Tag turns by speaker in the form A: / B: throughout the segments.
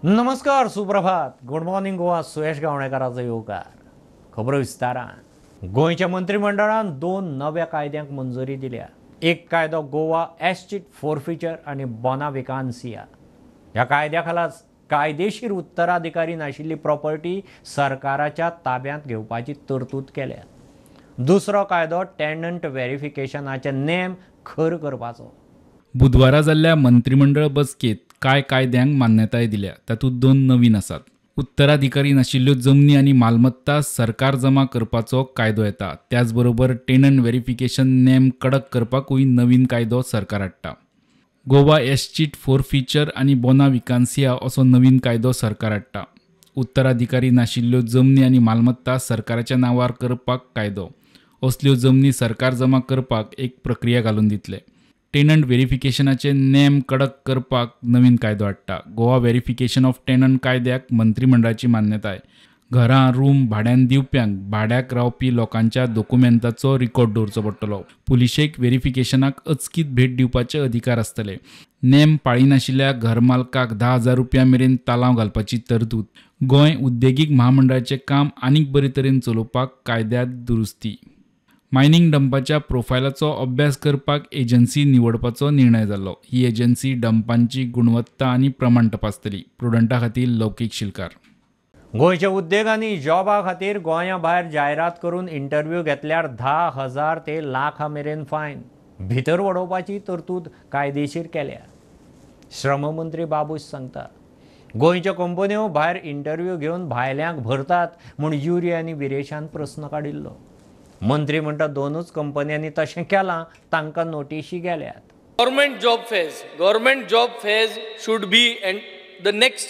A: नमस्कार, सुप्रभात, good morning Goa. सुयश गावणेकाराचो येवकार. खबरो विस्तारान. गोंयच्या मंत्रिमंडळान दोन नव्या कायद्यांक मंजुरी दिल्या. एक कायदो गोवा एस्चीट फोरफिचर आनी बोना विकान्सिया. ह्या कायद्या खाला कायदेशीर उत्तराधिकारी नाशिल्ली प्रॉपर्टी सरकाराच्या ताब्यांत घेवपाची तरतूद केल्या. दुसरो कायदो टेनंट व्हेरिफिकेशनाचे नेम खर करपाचो.
B: बुधवारा जाल्ल्या मंत्रिमंडळ बसकेत कांय कायद्यांक मान्यताय दिल्या. तातूंत दोन नवीन आसात. उत्तराधिकारी नाशिल्ल्यो जमनी आनी मालमत्ता सरकार जमा करपाचो कायदो येता. त्याचबरोबर टेनंट व्हेरिफिकेशन नेम कडक करपाकूय नवीन कायदो सरकार हाडटा. गोवा एस्चीट फोरफिचर आनी बोना विकान्सिया असो नवीन कायदो सरकार हाडटा. उत्तराधिकारी नाशिल्ल्यो जमनी आनी मालमत्ता सरकाराच्या नांवार करपाक कायदो. असल्यो जमनी सरकार जमा करपाक एक प्रक्रिया घालून दितले. टेनंट व्हेरिफिकेशनाचे नेम कडक करपाक नवीन कायदो हाडटा. गोवा व्हेरिफिकेशन ऑफ टेनंट कायद्याक मंत्रिमंडळाची मान्यताय. घरां रूम भाड्यान दिवप्यांक भाड्याक रावपी लोकांच्या दोकुमेंताचो रिकॉर्ड दवरचो पडटलो. पुलिशेक व्हेरिफिकेशनाक अचकीत भेट दिवपाचे अधिकार आसतले. नेम पाळिनाशिल्ल्या घरमालकाक 10,000 रुपया मेरेन तालांव घालपाची तरतूद. गोंय उद्देगीक म्हामंडळाचें काम आनीक बरे तरेन चलोवपाक कायद्यांत दुरुस्ती. मायनिंग डंपाच्या प्रोफायलाचो अभ्यास करपाक एजन्सी निवडपाचो निर्णय जाल्लो. ही एजन्सी डंपांची गुणवत्ता आनी प्रमाण तपासतली. प्रुडंटा खातीर लौकीक शिलकार.
A: गोंयच्या उद्देगांनी जॉबा खातीर गोंया भायर जायरात करून इंटरव्यू घेतल्यार 10,000 ते लाखा मेरेन फायन भितर वडोवपाची तरतूद कायदेशीर केल्या. श्रममंत्री बाबूश सांगता, गोंयच्यो कंपन्यो भायर इंटरव्यू घेवन भायल्यांक भरतात म्हूण युरी आनी विरेशान प्रस्न काडिल्लो. मंत्री म्हणटा दोनूच कंपन्यांनी तशें केलां, तांकां नोटिशी गेल्यात.
C: Government job fairs, government job fairs should be and the next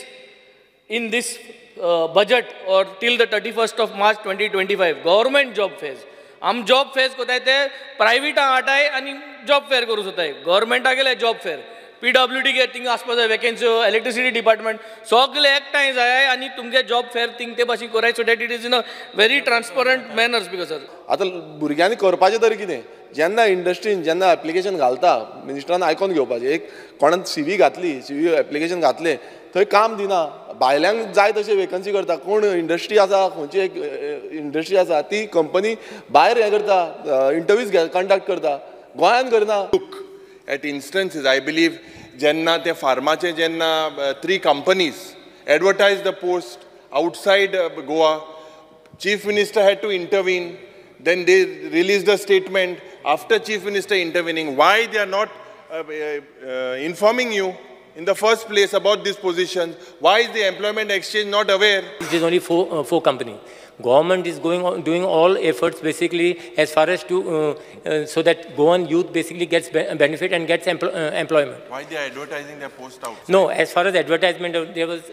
C: in this budget or till the 31st of March 2025. Government job fairs. आम जॉब फेज कोताय ते प्रायवेटा हाटाय आनी जॉब फेअर करूं सोताय. गव्हर्मेंटा गेले जॉब फेअर, PWD गे थिंग आसपा जाय vacancy, electricity department सगळे एकठांय जाय आनी तुमगे जॉब फेअर थिंग ते भाशेन कराय, so that it is in a very transparent manners. Because sir
D: आतां भुरग्यांनी करपाचें तरी कितें, जेन्ना इंडस्ट्रीन जेन्ना एप्लिकेशन घालता मिनिस्टरान आयकोन घेवपाचें. एक कोणान CV घातली, CV application घातलें, थंय काम दिना, भायल्यांक जाय तशें वेकन्सी करता. कोण इंडस्ट्री आसा, खंयची एक इंडस्ट्री आसा ती कंपनी भायर हें करता, इंटरव्यूज कंडक्ट करता, गोंयान करना.
E: Look at instances, I believe जेन्ना ते फार्माचे जेन्ना 3 companies advertise the post outside Goa, chief minister had to intervene. Then they release the statement after chief minister intervening. Why they are not informing you in the first place about this position? Why is the employment exchange not aware?
F: It is only four companies. Government is going on, doing all efforts basically as far as to so that Goan youth basically gets benefit and gets employment.
E: Why they are advertising their post out?
F: No, as far as advertisement, there was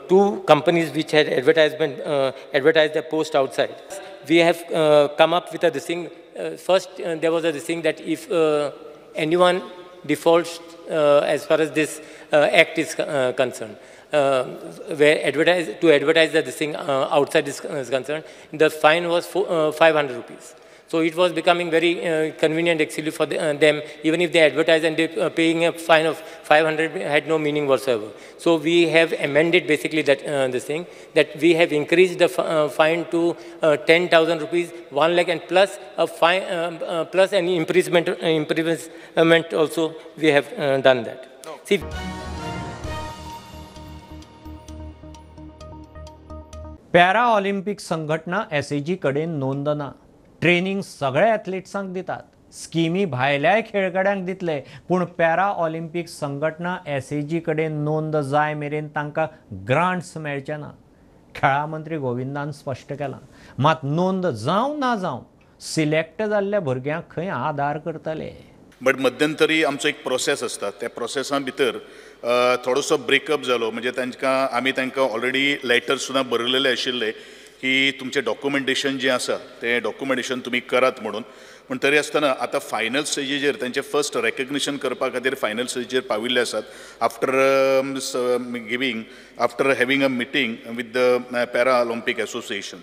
F: 2 companies which had advertised their post outside. We have come up with a this thing. First, there was a this thing that if anyone defaults as far as this act is concerned, where advertise the this thing outside is concerned, the fine was 500 rupees. So it was becoming very convenient actually for them, even if they advertise and they paying a fine of 500 had no meaning whatsoever. So we have amended basically that this thing, that we have increased the fine to 10,000 rupees, 1 lakh, and plus a fine, plus an imprisonment also we have done that.
E: No.
F: See.
A: Para Olympic संघटना SAG कडेन नोंद ना. Training सगळ्या एथलीट्सांक दितात, स्किमी भायल्याय खेळगड्यांक दितले, पूण पॅरा ऑलिम्पीक संघटना SAG कडेन नोंद जाय मेरेन तांकां ग्रांट्स मेळचे ना. खेळा मंत्री गोविंदान स्पश्ट केलां. मात नोंद जावं ना जावं सिलेक्ट जाल्ल्या भुरग्यांक खंय आदार करतले.
G: बट मध्यंतरी आमचो एक प्रोसेस आसता, त्या प्रोसेसा भितर थोडोसो ब्रेकअप जालो. म्हणजे तांकां आमी तांकां ऑलरेडी लेटर सुद्दां बरयलेले आशिल्ले की तुमचें डॉक्युमेंटेशन जें आसा तें डॉक्युमेंटेशन तुमी करात म्हणून. पूण तरी आसतना आतां फायनल स्टेजीचेर तांचें फर्स्ट रेकग्निशन करपा खातीर फायनल स्टेजीचेर पाविल्ले आसात. After after having a meeting with the para Olympic association.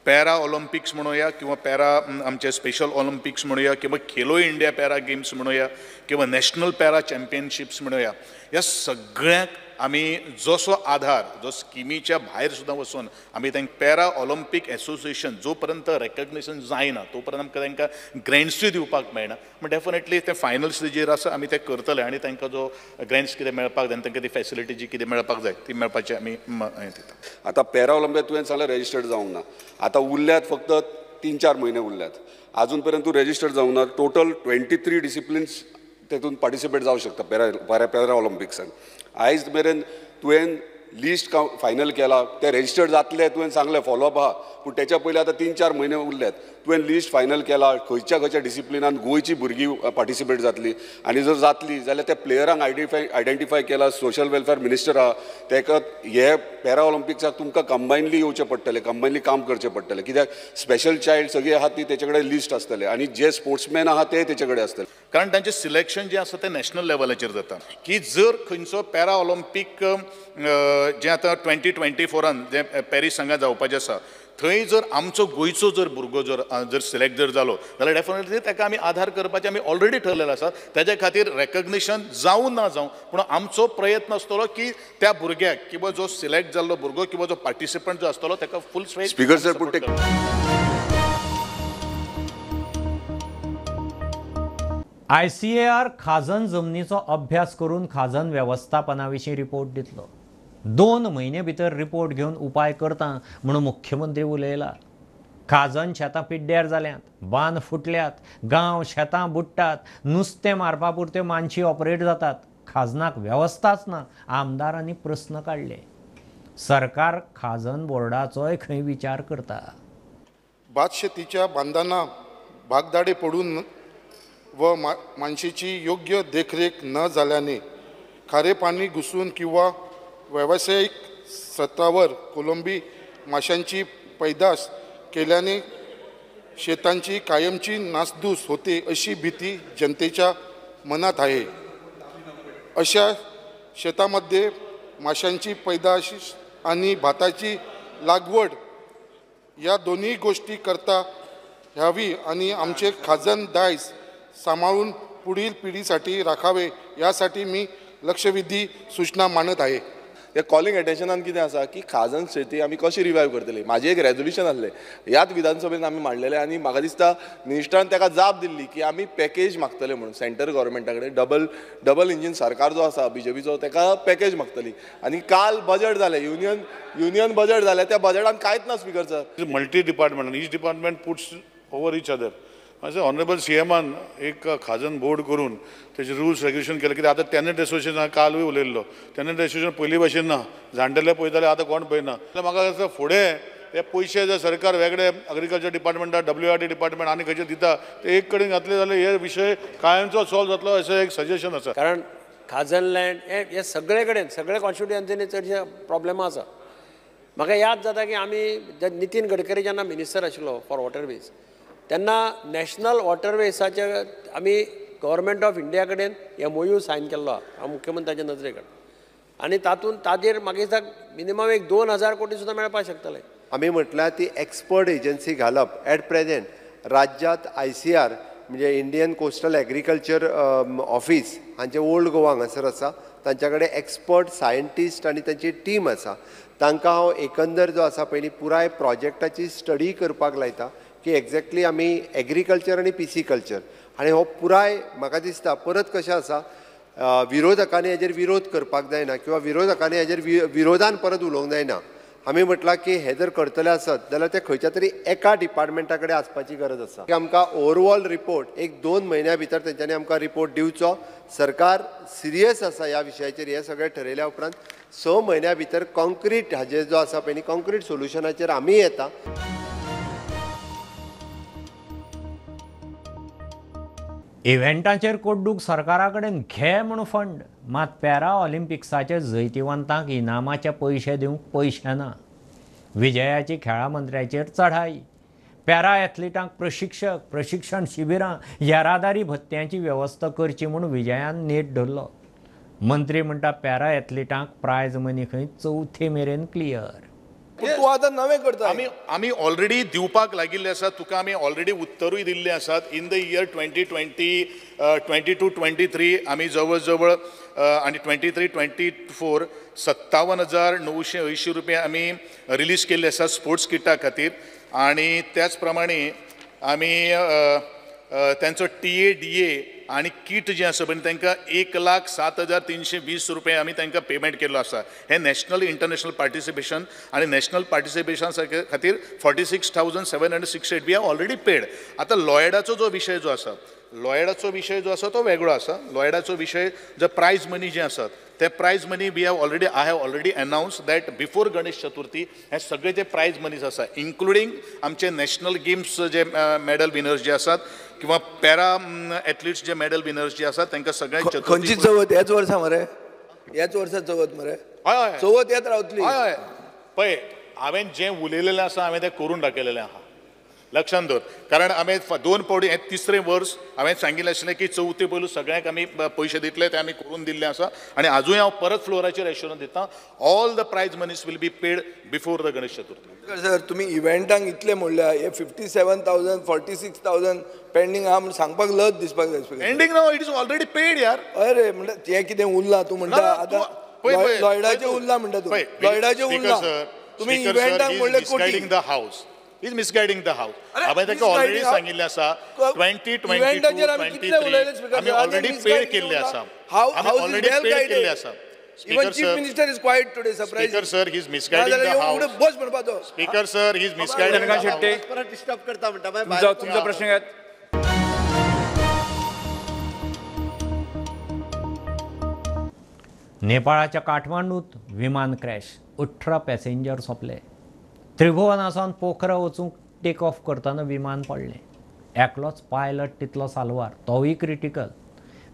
G: Para Olympics म्हणूया किंवा पॅरा आमचे स्पेशल ऑलिम्पिक्स म्हणूया किंवा खेलो इंडिया पॅरा गेम्स म्हणूया किंवा नॅशनल पॅरा चॅम्पियनशिप्स म्हणूया, ह्या सगळ्यांक आमी जसो आधार जो स्किमीच्या भायर सुद्दां वचून आमी तांकां पॅरा ऑलिम्पीक एसोसिएशन जो पर्यंत रेकग्निशन जायना तो पर्यंत आमकां तांकां ग्रँट्सूय दिवपाक मेळना. पूण डेफिनेटली ते फायनल स्टेजीर आसा, आमी ते करतले आनी तांकां जो ग्रँट्स कितें मेळपाक जाय आनी तांकां ती फॅसिलिटी जी कितें मेळपाक जाय ती मेळपाची आमी हें दिता.
H: आतां पॅरा ऑलिम्पिक तुवें सांगलें रजिस्टर्ड जावंक ना, आतां उरल्यात फक्त 3-4 म्हयने उरल्यात, आजून पर्यंत तूं रजिस्टर्ड जावंक ना. टोटल 23 डिसिप्लिन्स तेतून पार्टिसिपेट जावं शकता पॅरा पॅरा ऑलिम्पिक्सान. आयज मेरेन तुवें लिस्ट फायनल केला, ते रजिस्टर्ड जातले तुवें सांगलें, फॉलोअप आहा, पूण तेच्या पयलीं आतां 3-4 म्हयने उरल्यात. तुवें लिस्ट फायनल केला खंयच्या खंयच्या डिसिप्लिनान गोंयची भुरगीं पार्टिसिपेट जातली, आनी जर जातली जाल्यार त्या प्लेयरांक आयडेंटिफाय केला. सोशल वेलफेअर मिनिस्टर आहा, तेका हे पॅरा ऑलिम्पिक्साक तुमकां कंबायनली येवचें पडटलें, कंबायनली काम करचें पडटलें, कित्याक स्पेशल चायल्ड सगळीं आहा ती तेचे कडेन लिस्ट आसतलें आनी जे स्पोर्ट्समॅन आहा ते तेचे कडेन आसतले.
G: कारण तांचें सिलेक्शन जें आसा तें नॅशनल लेवलाचेर जाता की जर खंयचो पॅरा ऑलिम्पीक जें आतां 2024 जें पॅरीस हांगा जावपाचें आसा थंय जर आमचो गोंयचो जर भुरगो जर जर सिलेक्ट जर जालो जाल्यार डेफिनेटली ताका आमी आधार करपाचें आमी ऑलरेडी ठरलेलें आसा. ताच्या खातीर रेकग्निशन जावं ना जावं पूण आमचो प्रयत्न आसतलो की त्या भुरग्याक किंवा जो सिलेक्ट जाल्लो भुरगो किंवा जो पार्टिसिपंट जो आसतलो ताका फूल स्पेस.
H: स्पीकर सर, पूण
A: ICAR खाजन जमनीचो अभ्यास करून खाजन वेवस्थापना विशीं रिपोर्ट दितलो. 2 म्हयने भितर रिपोर्ट घेवन उपाय करता म्हणून मुख्यमंत्री उलयला. खाजन शेतां पिड्ड्यार जाल्यांत, बांद फुटल्यात, गांव शेतां बुडटात, नुस्तें मारपा पुरत्यो मानशी ऑपरेट जातात, खाजनाक वेवस्थाच ना. आमदारांनी प्रस्न काडले. सरकार खाजन बोर्डाचोय खंय विचार करता.
I: भातशेतीच्या बांदांना भागदाडे पडून व मानशेची योग्य देखरेख न झाल्याने खारे पाणी घुसून किंवा व्यावसायिक स्तरावर कोलंबी माशांची पैदास केल्याने शेतांची कायमची नासधूस होते अशी भीती जनतेच्या मनात आहे. अशा शेतामध्ये माशांची पैदास आणि भाताची लागवड या दोन्ही गोष्टी करता ह्यावी आणि आमचे खाजन दायज सांभाळून पुढील पिढीसाठी राखावे यासाठी मी लक्षवेधी सूचना मांडत आहे.
D: हे कॉलिंग एटेन्शनान कितें आसा की खाजन शेती आमी कशी रिवायव करतली. म्हाजें एक रेजोल्युशन आसलें ह्याच विधानसभेन आमी मांडलेलें आनी म्हाका दिसता मिनिस्टरान ताका जाप दिल्ली की आमी पॅकेज मागतले म्हणून सेंटर गव्हर्मेंटा कडेन. डबल इंजीन सरकार जो आसा बीजेपीचो ताका पॅकेज मागतली. आनी काल बजट जालें, युनियन बजट जालें, त्या बजटान कांयच ना speaker sir.
J: Multi department, each department puts over each other. अशें ऑनरेबल सीएमान एक खाजन बोर्ड करून तेजे रुल्स रेग्युलेशन केलें. कित्याक आतां टेनंट एसोसिएशन कालूय उलयल्लो, टेनंट एसोसिएशन पयलीं भाशेन ना, जाणटेले पळयताले आतां कोण पळयना. जाल्यार म्हाका दिसता फुडें ते पयशे जर सरकार वेगळे एग्रीकल्चर डिपार्टमेंटाक, WRD department आनी खंयचे दिता ते एक कडेन घातले जाल्यार हे विशय कायमचो सॉल्व जातलो अशें एक सजेशन आसा.
K: कारण खाजन लँड हे सगळे कडेन सगळे कॉन्स्टिट्युएन्सीनी चडशे प्रॉब्लेमां आसा. म्हाका याद जाता की आमी नितीन गडकरी जेन्ना मिनिस्टर आशिल्लो फॉर वॉटरवेज तेन्ना नॅशनल वॉटरवेजाचे आमी गव्हर्मेंट ऑफ इंडिया कडेन MOU Sion केल्लो आहा मुख्यमंत्र्याच्या नजरे कडेन, आनी तातूंत ताजेर म्हाका दिसता मिनिमम एक 2000 कोटी सुद्दां मेळपाक शकतले.
L: आमी म्हटल्यार ती एक्सपर्ट एजन्सी घालप. एट प्रेजेंट राज्यांत ICR म्हणजे इंडियन कोस्टल एग्रीकल्चर ऑफिस हांचे ओल्ड गोवा हांगासर आसा, तांच्या कडेन एक्सपर्ट सायंटिस्ट आनी तांची टीम आसा. तांकां हांव एकंदर जो आसा पयलीं पुराय प्रोजेक्टाची स्टडी करपाक लायता की एक्झॅक्टली आमी एग्रीकल्चर आनी पिसिकल्चर आनी हो पुराय म्हाका दिसता परत कशें आसा विरोधकांनी हेजेर विरोध करपाक जायना किंवा विरोधकांनी हेजेर विरोधान परत उलोवंक जायना. आमी म्हटलां की हे जर करतले आसत जाल्यार ते खंयच्या तरी एका डिपार्टमेंटा कडेन आसपाची गरज आसा. आमकां ओवरऑल रिपोर्ट 1-2 म्हयन्या भितर तेंच्यांनी आमकां रिपोर्ट दिवचो. सरकार सिरियस आसा ह्या विशयाचेर. हें सगळें ठरयल्या उपरांत 6 म्हयन्या भितर कॉन्क्रीट हाजेर जो आसा पळय न्ही कॉन्क्रीट सोल्युशनाचेर आमी येता.
A: इव्हेंटाचेर कोड्डूक सरकारा कडेन घे म्हूण फंड, मात पॅरा ऑलिम्पिक्साचे जैतिवंतांक इनामाचे पयशे दिवंक पयशे ना. विजयाची खेळा मंत्र्याचेर चढाई. पॅरा एथलिटांक प्रशिक्षक, प्रशिक्षण शिबिरां, येरादारी भत्त्यांची वेवस्था करची म्हूण विजयान नेट धरलो. मंत्री म्हणटा पॅरा एथलिटांक प्रायज मनी खंय 4थी मेरेन क्लियर.
M: तूं आतां नवें करता.
G: आमी ऑलरेडी दिवपाक लागिल्ले आसात तुका, आमी ऑलरेडी उत्तरूय दिल्ले आसात. इन the year 2022 23 आमी जवळ जवळ आनी 23 24 57,980 रुपया आमी रिलीज केल्ले आसात स्पोर्ट्स किटा खातीर. आनी त्याच प्रमाणे आमी त्यांचो TA DA आनी किट जें आसा पळय तांकां 1,07,320 रुपया आमी तांकां पेमेंट केल्लो आसा. हें नॅशनल इंटरनॅशनल पार्टिसिपेशन आनी नॅशनल पार्टिसिपेशन खातीर 46,768 we have already paid. आतां लॉयडाचो जो विशय जो आसा, लॉयडाचो विशय जो आसा तो वेगळो आसा. लॉयडाचो विशय जो प्रायज मनी जे आसात ते prize money we have already, I have already announce that before Ganesh Chaturthi हे सगळे जे प्रायज मनीज आसा इन्क्लुडींग आमचे नॅशनल गेम्स जे मॅडल विनर्स जे आसात किंवा पॅरा एथलीट्स जे मॅडल विनर्स जे आसात तांकां सगळ्यांक
M: खंयची चवथ ह्याच वर्सा मरे, ह्याच वर्सा चवथ मरे,
G: हय हय
M: चवथ येत रावतली.
G: हय हय पळय हांवें जें उलयलेलें आसा हांवें तें करून दाखयलेलें आहा, लक्षांत दवर. कारण हांवें 2 फावटी हें तिसरें वर्स हांवें सांगिल्लें आशिल्लें की चवथी पयलू सगळ्यांक आमी पयशे दितले, ते आमी करून दिल्ले आसा. आनी आजूय हांव परत फ्लोराचेर एश्योरन्स दिता, all the prize monies will be paid before the Ganesh Chaturthi.
M: Sir तुमी इव्हेंटांक इतले म्हणल्या, हे 57,000 46,000 पेंडींग आहा म्हूण सांगपाक लज दिसपाक जाय.
G: पेंडींग ना, it is already paid यार.
M: अरे म्हणल्यार तें कितें उरलां तूं म्हणटा आतां लॉयडाचें उरलां म्हणटा तूं, लॉयडाचें उरलां तुमी इव्हेंटांक म्हणलें कोटी.
G: The house is misguiding the house. हांवें ताका ऑलरेडी सांगिल्लें आसा 2022 23 आमी ऑलरेडी पेड केल्ले आसा, आमी ऑलरेडी पेड केल्ले आसा.
M: Even Chief Minister is quiet today, surprising.
G: Speaker sir, he is misguiding the house.
M: बस म्हणपाचो.
G: Speaker sir, he is misguiding the house.
L: परत डिस्टर्ब करता म्हणटा.
N: तुमचा प्रश्न घेत.
A: नेपाळाच्या काठमांडूत विमान क्रॅश, 18 पॅसेंजर सोंपले. त्रिभुवना सावन पोखरा वचूंक टेक ऑफ करतना विमान पडलें. एकलोच पायलट तितलो साल्वार, तोवूय क्रिटिकल.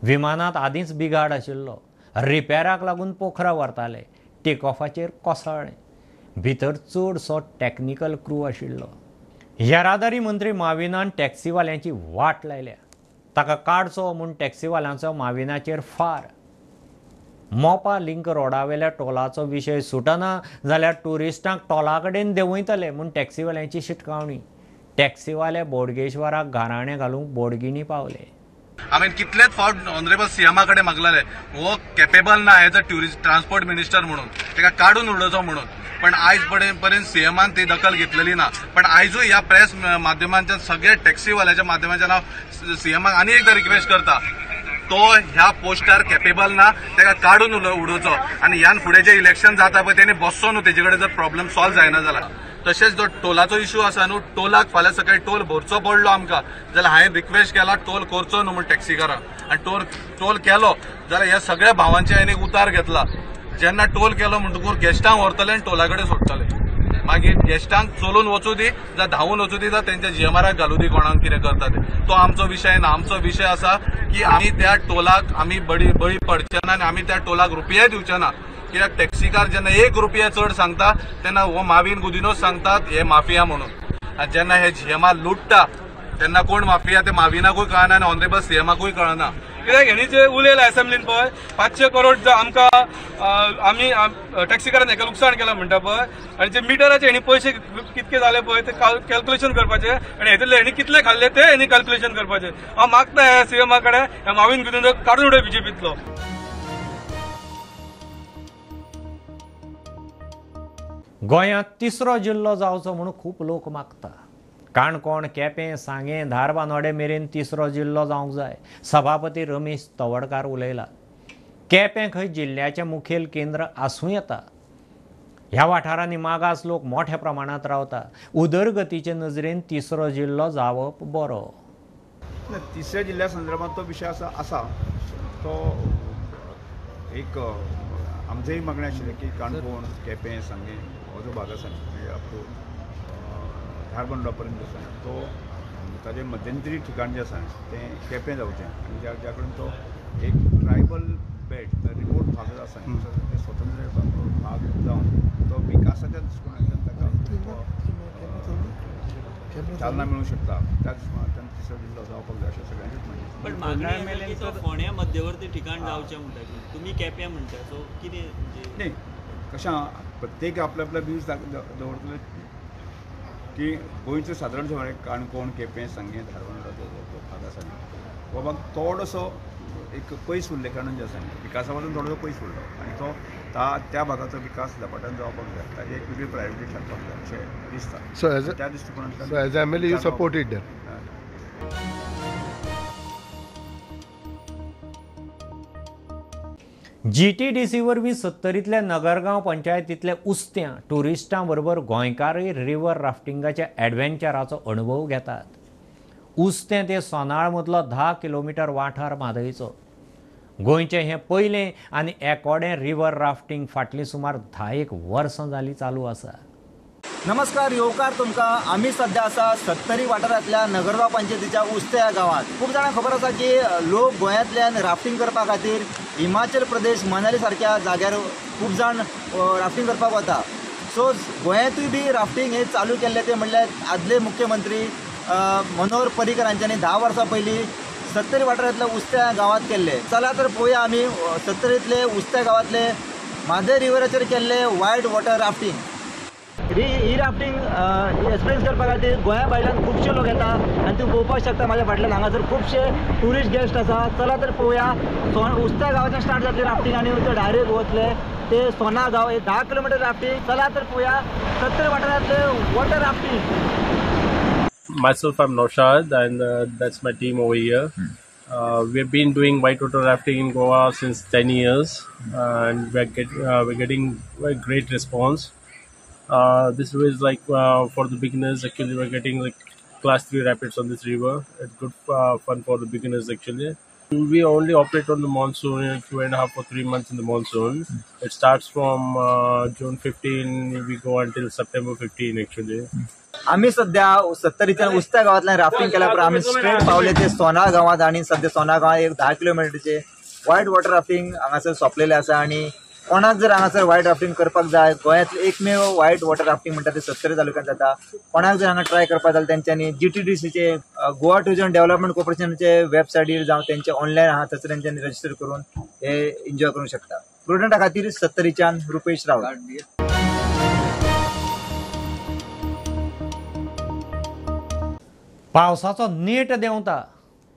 A: विमानांत आदींच बिगाड आशिल्लो, रिपेराक लागून पोखरा व्हरताले. टेक ऑफाचेर कोसळ्ळें. भितर चडसो टॅक्निकल क्रू आशिल्लो. येरादारी मंत्री माविनान टॅक्सीवाल्यांची वाट लायल्या. ताका काडचो म्हूण टॅक्सीवाल्यांचो माविनाचेर फार. मोपा लिंक रोडावेल्या टोलाचो विशय सुटना जाल्यार ट्युरिस्टांक टोला कडेन देंवयतले म्हूण टॅक्सीवाल्यांची शिटकावणी. टॅक्सीवाले बोडगेश्वराक गाराणें घालूंक बोडगिणी पावले.
O: हांवें कितलेच फावट ऑनरेबल सीएमा कडेन मागलेले, हो केपेबल ना as a tourist transport minister म्हणून, ताका काडून उडोवचो म्हणून. पण आयज पर्यंत सीएमान ती दखल घेतलेली ना. पण आयजूय ह्या प्रेस माध्यमांच्या सगळ्या टॅक्सीवाल्याच्या माध्यमांच्या हांव सीएमाक आनी एकदां रिक्वेस्ट करता, तो ह्या पोस्टार केपेबल ना, ताका काडून उडोवचो. आनी ह्यान फुडें जें इलेक्शन जाता पळय तेणी बसचो न्हू, तेजे कडेन जर प्रॉब्लम सॉल्व जायना जाल्यार. तशेंच जो टोलाचो इश्यू आसा न्हू, टोलाक फाल्यां सकाळी टोल भरचो पडलो आमकां जाल्यार हांवें रिक्वेस्ट केला टोल करचो न्हू म्हूण टॅक्सीकारांक. आनी टोल केलो जाल्यार ह्या सगळ्या भावांचे हांवें एक उतार घेतला. जेन्ना टोल केलो म्हणटकूच गेस्टांक व्हरतले आनी टोला कडेन सोडटले. मागीर गेस्टांक चलून वचूं दी, जावं धांवून वचूं दी, जावं तेंच्या जीएमआराक घालूं दी, कोणाक कितें करता ते, तो आमचो विशय ना. आमचो विशय आसा की आमी त्या टोलाक आमी बळी पडचे ना आनी आमी त्या टोलाक रुपयाय दिवचे ना. कित्याक टॅक्सीकार जेन्ना 1 रुपया चड सांगता तेन्ना हो माविन गुदिनोच सांगतात हे माफिया म्हणून. आनी जेन्ना हे जीएमआर लुट्टा तेन्ना कोण माफिया ते माविनाकूय कळना आनी ऑनरेबल सीएमाकूय कळना.
P: कित्याक हेणी जे उलयला असेंब्लीन पळय 500 करोड आमकां आमी टॅक्सीकारान हेका लुकसाण केलां म्हणटा पळय, आनी जे मिटराचे हेणी पयशे कितके जाले पळय ते कॅल्क्युलेशन करपाचे, आनी हेतूंतले हेणी कितले खाल्ले ते हेणी कॅल्क्युलेशन करपाचे. हांव मागता ह्या सीएमा कडेन ह्या माविन गुदिन्हो काडून उडय बीजेपींतलो.
A: गोंयांत तिसरो जिल्लो जावचो म्हूण खूब लोक मागता. काणकोण, केपें, सांगें, धारबांदोडें मेरेन तिसरो जिल्लो जावंक जाय, सभापती रमेश तवडकार उलयला. केपें खंय जिल्ल्याचें मुखेल केंद्र आसूं येता. ह्या वाठारांनी मागास लोक मोठ्या प्रमाणांत रावता. उदरगतीचे नजरेन तिसरो जिल्लो जावप बरो.
Q: तिसऱ्या जिल्ल्या संदर्भात तो विशय आसा तो एक आमचेंय मागणें आशिल्लें की काणकोण, केपें, सांगें हो जो भाग आसा म्हणजे अप टू धारबांदोडा पर्यंत आसा तो ताजें मध्यंतरी ठिकाण जें आसा तें केपें जावचें आनी ज्या कडेन तो एक ट्रायबल बेल्ट रिमोट भाग आसा ते स्वतंत्र भाग जावन तो विकासाच्या दृश्टिकोनांतल्यान ताका चालना मेळूंक शकता. त्या दृश्टिकोनांतल्यान तिसरो जिल्लो जावपाक जाय अशें सगळ्यांचेच म्हणणें.
R: पण मागणी फोंड्या मध्यवर्ती ठिकाण जावचें म्हणटा तुमी केप्यां म्हणटा, सो कितें
Q: न्ही कशें प्रत्येक आपले आपले व्यूज दवरतले की गोंयचो सादारण काणकोण, केपें, सांगें, धारवाड जो भाग आसा न्ही हो भाग थोडोसो एक पयस उरले कारणान जे आसा न्ही विकासा पासून थोडोसो पयस उरलो आनी तो त्या भागाचो विकास झपाट्यान जावपाक जाय, ताजी एक वेगळी प्रायोरिटी थारपाक जाय अशें दिसता. त्या दृश्टिकोनांतल्यान
N: so as MLA you supported that.
A: GTDC वरवीं सत्तरींतल्या नगरगांव पंचायतींतल्या उस्त्यां ट्युरिस्टां बरोबर गोंयकारय रिवर राफ्टिंगाच्या एडवेंचराचो अणभव घेतात. उस्तें ते सोनाळ मदलो 10 किलोमिटर वाठार म्हादयचो. गोंयचें हें पयलें आनी एकोडें रिवर राफ्टिंग फाटलीं सुमार 10 वर्सां जालीं चालू आसा.
S: नमस्कार, येवकार तुमकां. आमी सध्या आसा सत्तरी वाठारांतल्या नगरगांव पंचायतीच्या उस्ते ह्या गांवांत. खूब जाणांक खबर आसा की लोक गोंयांतल्यान राफ्टिंग करपा खातीर हिमाचल प्रदेश, मनाली सारक्या जाग्यार खूब जाण राफ्टिंग करपाक वता. सो गोंयांतूय बी राफ्टिंग हे चालू केल्लें तें म्हणल्यार आदले मुख्यमंत्री मनोहर पर्रीकर हांच्यांनी 10 वर्सां पयलीं सत्तरी वाठारांतल्या उस्त्या गांवांत केल्ले. चला तर पळोवया आमी सत्तरींतले उस्त्या गांवांतले म्हादय रिवराचेर केल्ले वायट वॉटर राफ्टिंग. ही राफ्टिंग एक्सपिरियन्स करपा खातीर गोंया भायल्यान खुबशे लोक येता आनी तूं पळोवपाक शकता म्हाज्या फाटल्यान हांगासर खुबशे ट्युरिस्ट गेस्ट आसा. चला तर पळोवया उस्त्या गांवाच्यान स्टार्ट जातली राफ्टिंग आनी ते डायरेक्ट वतले ते सोना गांव, हे 10 किलोमिटर राफ्टिंग. चला तर पळोवया सत्तरी वाठारांतले water rafting.
T: Myself, I'm Naushad, and that's my team over here. We've been doing whitewater rafting in Goa since 10 years, and we're getting a great response. This river is like for the beginners. Actually, we're getting like class 3 rapids on this river. It's good fun for the beginners actually. We only operate on the monsoon, 2.5 or 3 months in the monsoon. It starts from June 15, we go until September 15 actually.
S: आम्ही सध्या सत्तरीच्या उस्त्या गावांतल्यान rafting केल्या उपरांत आमी straight पावले ते सोना गांवांत आनी सध्या सोना गांवांत एक 10 किलोमिटरचे वायट वॉटर राफ्टिंग हांगासर सोंपलेलें आसा. आनी कोणाक जर हांगासर वायट राफ्टिंग करपाक जाय, गोंयांतलें एकमेव वायट वॉटर राफ्टिंग म्हणटा ते सत्तरी तालुक्यांत जाता. कोणाक जर हांगा ट्राय करपाक जाल्यार तेंच्यांनी GTDCचे गोवा टुरिजम डेव्हलपमेंट कॉर्पोरेशनाचे वेबसायटीर जावं तेंचे ऑनलायन आहा थंयसर तेंच्यांनी रजिस्टर करून हे एन्जॉय करूंक शकता. प्रुडंटा खातीर सत्तरीच्यान रुपेश रावत.
A: पावसाचो नेट देंवता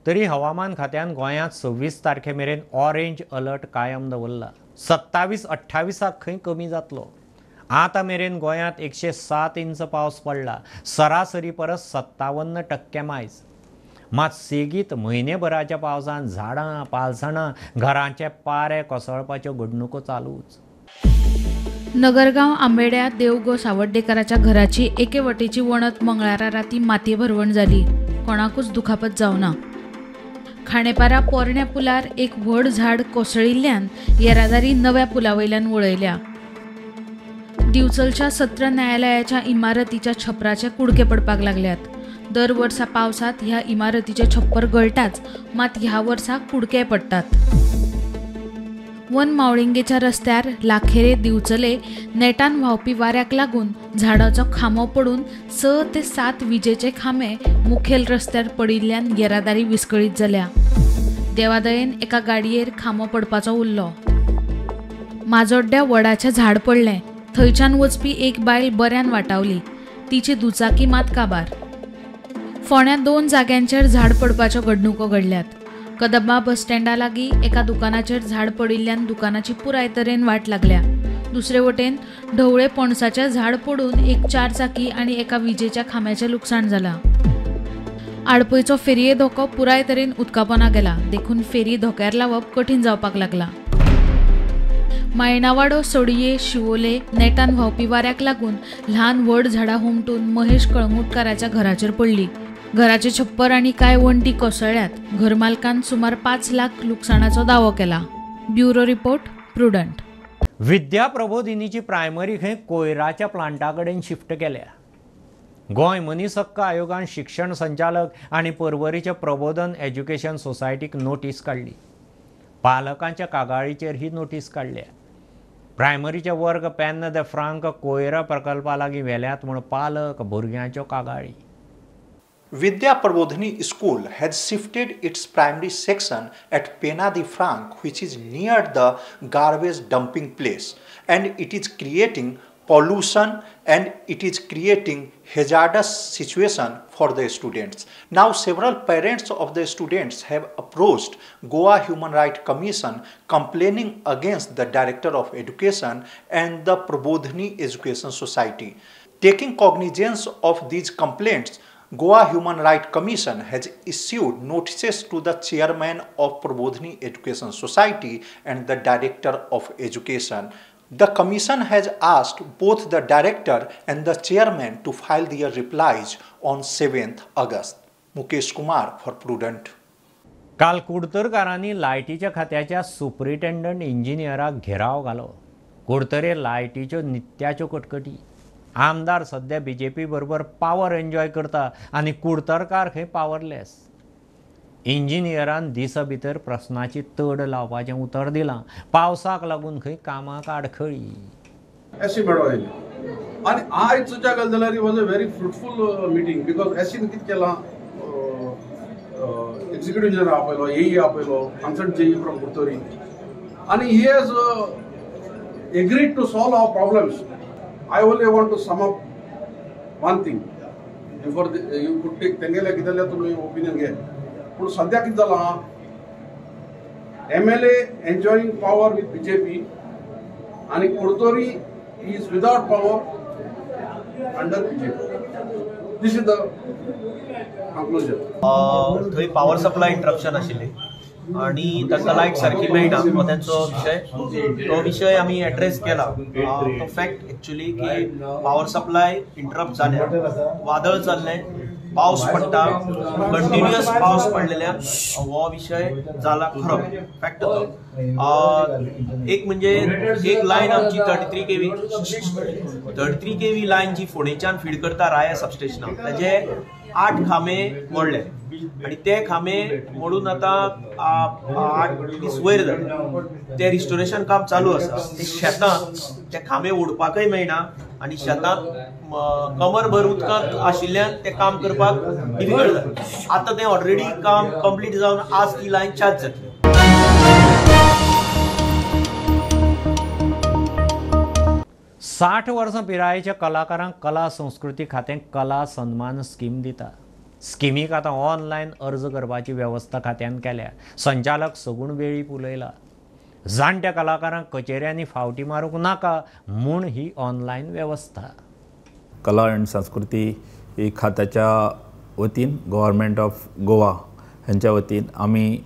A: तरी हवामान खात्यान गोंयांत 26 तारखे मेरेन ऑरेंज अलर्ट कायम दवरला. 27-28 खंय कमी जातलो. आतां मेरेन गोंयांत 107 इंच पावस पडला, सरासरी परस 57% मायज. मात सेगीत म्हयनेभराच्या पावसान झाडां, पालसणां, घरांचे पारे कोसळपाच्यो घडणुको चालूच.
U: नगरगांव आंबेड्या देवगो सावड्डेकराच्या घराची एके वटेची वणत मंगळारा राती मातये भरवण जाली. कोणाकूच दुखापत जावना. खांडेपारा पोरण्या पुलार एक व्हड झाड कोसळिल्ल्यान येरादारी नव्या पुला वयल्यान वळयल्या. दिवचलच्या सत्र न्यायालयाच्या इमारतीच्या छपराचे कुडके पडपाक लागल्यात. दर वर्सा पावसांत ह्या इमारतीचे छप्पर गळटाच, मात ह्या वर्सा कुडके पडटात. वन मावळिंगेच्या रस्त्यार लाखेरे दिवचले नेटान व्हांवपी वाऱ्याक लागून झाडाचो खांबो पडून 6 ते 7 विजेचे खांबे मुखेल रस्त्यार पडिल्ल्यान येरादारी विस्कळीत जाल्या. देवादयेन एका गाडयेर खांबो पडपाचो उरलो. माजोड्ड्या वडाचें झाड पडलें. थंयच्यान वचपी एक बायल बऱ्यान वाटावली. तिची दुचाकी मात काबार. फोंड्या 2 जाग्यांचेर झाड पडपाच्यो घडणुको घडल्यात. कदंबा बस स्टँडा लागीं एका दुकानाचेर झाड पडिल्ल्यान दुकानाची पुराय तरेन वाट लागल्या. दुसरे वटेन ढवळे पणसाचें झाड पडून एक 4 चाकी आनी एका विजेच्या खांब्याचें लुकसाण जालां. आडपयचो फेरये धोको पुराय तरेन उदकापोना गेला, देखून फेरी धोक्यार लावप कठीण जावपाक लागलां. मायणावाडो, सोडये, शिवोले नेटान व्हांवपी वाऱ्याक लागून ल्हान व्हड झाडां हुमटून महेश कळंगूटकाराच्या घराचेर पडली. घराचे छप्पर आनी कांय वण्टी कोसळ्ळ्यात. घरमालकान सुमार 5 लाख लुकसाणाचो दावो केला. Bureau report, Prudent.
A: विद्या प्रबोधिनीची प्रायमरी खंय कोयराच्या प्लांटा कडेन शिफ्ट केल्या. गोंय मनीस हक्क आयोगान शिक्षण संचालक आनी पर्वरीच्या प्रबोधन एज्युकेशन सोसायटीक नोटीस काडली. पालकांच्या कागाळीचेर ही नोटीस काडल्या. प्रायमरीचे वर्ग पेन्न दे फ्रांक कोयरा प्रकल्पा लागीं व्हेल्यात म्हूण पालक भुरग्यांच्यो कागाळी.
V: Vidya Prabodhini School has shifted its primary section at Pena de Franc, which is near the garbage dumping place, and it is creating pollution and it is creating hazardous situation for the students. Now several parents of the students have approached Goa Human Rights Commission complaining against the Director of Education and the Prabodhini Education Society. Taking cognizance of these complaints, Goa Human Rights Commission has issued notices to the chairman of Prabodhini Education Society and the Director of Education. The commission has asked both the director and the chairman to file their replies on 7th August. Mukesh Kumar for Prudent.
A: काल कुडतरकारांनी लायटीच्या खात्याच्या superintendent इंजिनियराक gherao घालो. कुडतरे लायटीच्यो नित्याच्यो कटकटी. आमदार सध्या BJP बरोबर power enjoy करता आनी कुडतरकार खंय पावरलेस. इंजिनियरान दिसा भितर प्रस्नाची तड लावपाचें उतर दिलां. पावसाक लागून खंय कामाक आडखळी.
B: एसी मेळो आयली आनी आयज सुद्दां गेले जाल्यार it was a very fruitful meeting because एसीन कितें केलां, एक्झिक्युटीव इंजिनियर आपयलो, एई आपयलो, कन्सर्न जेई फ्रॉम कुडतरी आनी he has agreed to solve our problems. I only want to sum up one thing before you could take तेंगेले कितें जाल्यार तुमी opinion घे. पूण सद्या कितें जालां, MLA enjoying power with BJP आनी Curtorim is without power under BJP. This is the conclusion.
N: थंय पावर सप्लाय इंटरप्शन आशिल्लें आनी तांकां लायट सारकी मेळना हो तेंचो विशय. तो विशय आमी एड्रेस केला. तो फॅक्ट एक्चुली की पावर सप्लाय इंटरप्ट जाल्या, वादळ चल्लें, पावस पडटा, कंटिन्युअस पावस पडलेल्यान हो विशय जाला खरो फॅक्ट तो. एक म्हणजे एक लायन आमची 33 kV line जी फोंडेच्यान फीड करता राया सबस्टेशनाक, ताजे 8 खांबे मोडले आनी ते खांबे मोडून आतां 8 दीस वयर जाले. ते रिस्टोरेशन काम चालू आसा. ते शेतांत ते खांबे ओडपाकय मेळना आनी शेतांत कमरभर उदकांत आशिल्ल्यान ते काम करपाक डिफिकल्ट जालें. आतां तें ऑलरेडी काम कंप्लीट जावन आज ती लायन चार्ज जातली.
A: साठ वर्सां पिरायेच्या कलाकारांक कला संस्कृती खातें कला सन्मान स्कीम दिता. स्किमीक आतां ऑनलायन अर्ज करपाची वेवस्था खात्यान केल्या. संचालक सगूण वेळीप उलयला. जाणट्या कलाकारांक कचेऱ्यांनी फावटी मारूंक नाका म्हूण ही ऑनलायन वेवस्था.
W: कला आनी संस्कृती खात्याच्या वतीन गव्हर्मेंट ऑफ गोवा हांच्या वतीन आमी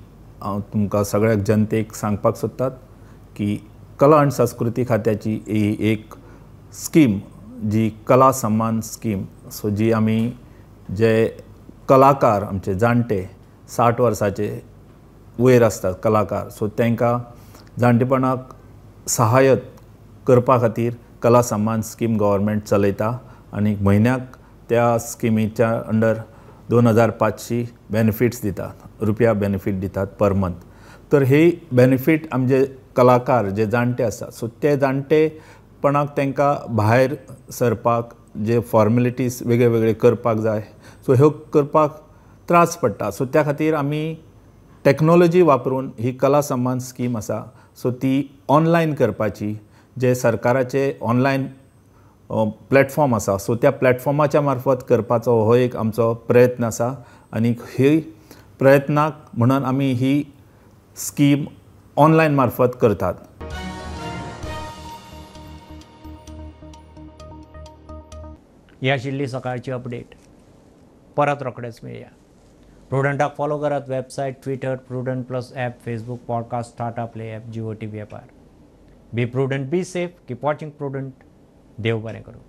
W: तुमकां सगळ्या जनतेक सांगपाक सोदतात की कला आनी संस्कृती खात्याची ही एक स्कीम जी कला सन्मान स्कीम, सो जी आमी जे कलाकार आमचे जाणटे 60 वर्साचे वयर आसतात कलाकार, सो तांकां जाणटेपणाक सहाय्य करपा खातीर कला सन्मान स्कीम गव्हर्मेंट चलयता आनी म्हयन्याक त्या स्किमीच्या अंडर 2500 बेनिफिट्स दितात, रुपया बेनिफीट दितात पर मंथ. तर हे बेनिफीट आमचे कलाकार जे जाणटे आसात सो ते जाणटेपणाक तांकां भायर सरपाक जे फॉर्मेलिटीज वेगळे वेगळे करपाक जाय, सो ह्यो करपाक त्रास पडटा. सो त्या खातीर आमी टॅक्नोलॉजी वापरून ही कला सन्मान स्कीम आसा सो ती ऑनलायन करपाची, जे सरकाराचे ऑनलायन प्लॅटफॉर्म आसा सो त्या प्लॅटफॉर्माच्या मार्फत करपाचो हो एक आमचो प्रयत्न आसा आनी ही प्रयत्नाक म्हणून आमी ही स्कीम ऑनलायन मार्फत करतात.
A: ही आशिल्ली सकाळची अपडेट. परत रोखडेच मेळया. प्रुडंटाक फॉलो करात website, Twitter, Prudent plus app, Facebook, podcast, Tata Play app, Jio TV ॲपार. Be prudent, be safe, keep watching Prudent. देव बरें करूं.